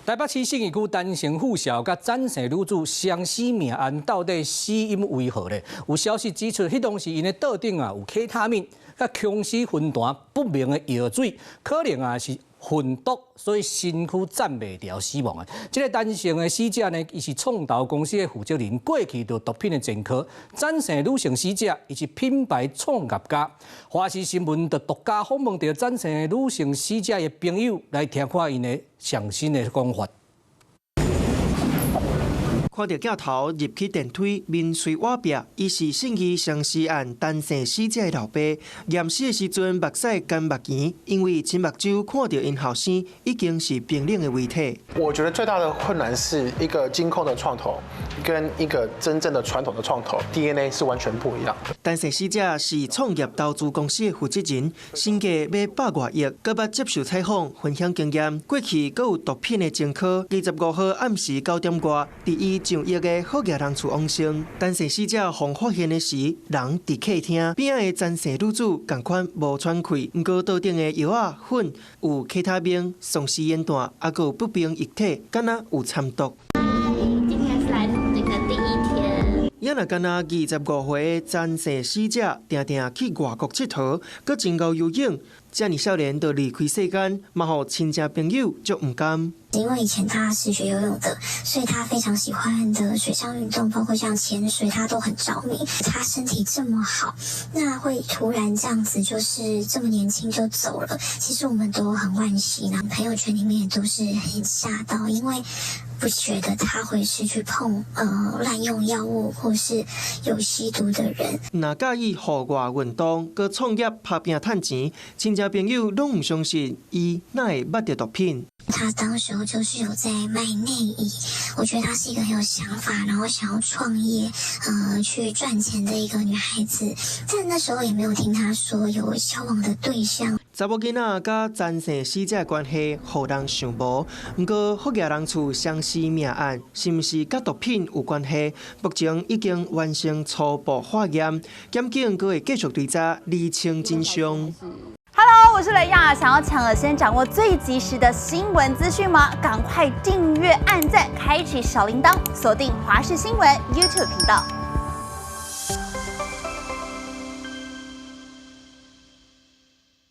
台北市信義區陳姓富少佮陳姓女子雙死命案到底死因為何呢？有消息指出，彼當時𪜶的桌頂啊有 K 他命、佮強死薰彈不明的藥水，可能啊是混毒，所以身軀站袂牢死亡的。這个陳姓的死者呢，伊是創投公司的負責人，過去著毒品的前科。陳姓女性死者，伊是品牌創業家。華視新聞就獨家訪問著陳姓女性死者的朋友，來聽看𪜶的上新的講法。看著鏡頭入去電梯，面隨瓦壁，伊是信義雙屍案陳姓死者的老爸。驗屍的時陣，目屎乾目墘，因為親目睭看著𪜶後生已經是冰冷的遺體。我覺得最大的困難是一個金控的創投，跟一個真正的傳統的創投 DNA 是完全不一樣的。陳姓死者是創業投資公司的負責人，身價欲百外億，閣捌接受採訪分享經驗。過去閣有毒品的前科。25號暗時9點外，佇伊上億的好額人厝往生。陳姓死者予發現的時，人佇客廳邊仔的陳姓女子仝款無喘氣，毋過桌頂的藥仔粉有 K 他命、喪屍煙彈，猶閣有不明液體，敢若有摻毒。今天是來東京的第一天。也若敢若25歲的陳姓死者，定定去外國𨑨迌，閣真𠢕游泳，遮爾少年就離開世間，嘛予親戚朋友足毋甘。因為以前他是學游泳的，所以他非常喜歡的水上運動，包括像潛水，他都很着迷。他身體這麼好，那會突然這樣子，就是這麼年輕就走了，其實我們都很惋惜。那朋友圈裡面也都是很嚇到，因為不覺得他會是去碰濫用藥物或是有吸毒的人。若佮意戶外運動，閣創業拍拚趁錢，親戚朋友攏毋相信伊哪會捌著毒品。他當時候就是有在賣內衣，我覺得她是一個很有想法，然後想要創業，去賺錢的一個女孩子。但那時候也沒有聽她說有交往的對象。查某囡仔佮陳姓死者關係，予人想無。毋過福額人厝雙屍命案，是毋是佮毒品有關係？目前已經完成初步化驗，檢警閣會繼續追查，釐清真相。 Hello，我是雷亞，想要搶先掌握最及時的新聞資訊嗎？趕快訂閱、按讚、開啟小鈴鐺，鎖定華視新聞 YouTube 頻道。